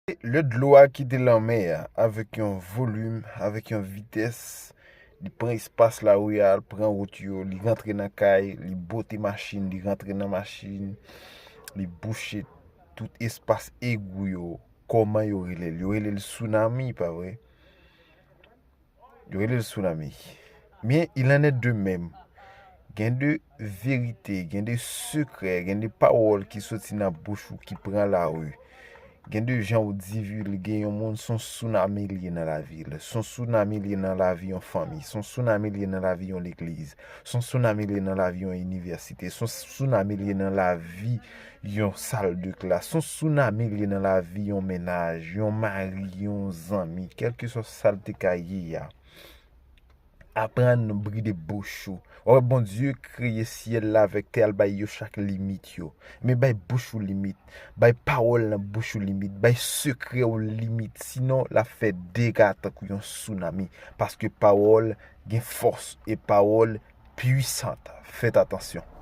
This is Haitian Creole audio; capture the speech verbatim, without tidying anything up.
Lè dlo a kite lanmè a avèk yon volim, avèk yon vitès, li pran espas lari a, li pran wout yo, li rantre nan kay, li bote machin, li rantre nan machin, li bouche tout espas egou yo. Kòman yo rele l? Yo rele l tsunami, pa vre? Yo rele l tsunami. Men, il en est de même. Gen de verite, gen de sekrè, gen de pawòl ki soti nan bouch ou ki pran lari. Gen de jan ou divilge yon moun, se yon tsunami l ye nan lavi l. Se yon tsunami l ye nan lavi yon fanmi. Se yon tsunami l ye nan lavi yon legliz. Se yon tsunami l ye nan lavi yon inivèsite. Se yon tsunami l ye nan lavi yon sal de klas. Se yon tsunami l ye nan lavi yon mennaj, yon mari, yon zanmi. Kèlkeswa sa l te ka ye a. Aprann bride bouch ou. W ap wè Bondye kreye syèl la avèk tè a, l bay yo chak limit yo. Men bay bouch ou limit. Bay pawòl nan bouch ou limit. Bay sekrè w limit. Sinon, l ap fè dega tankou yon tsunami. Paske pawòl gen fòs e pawòl pwisant. Fèt atansyon.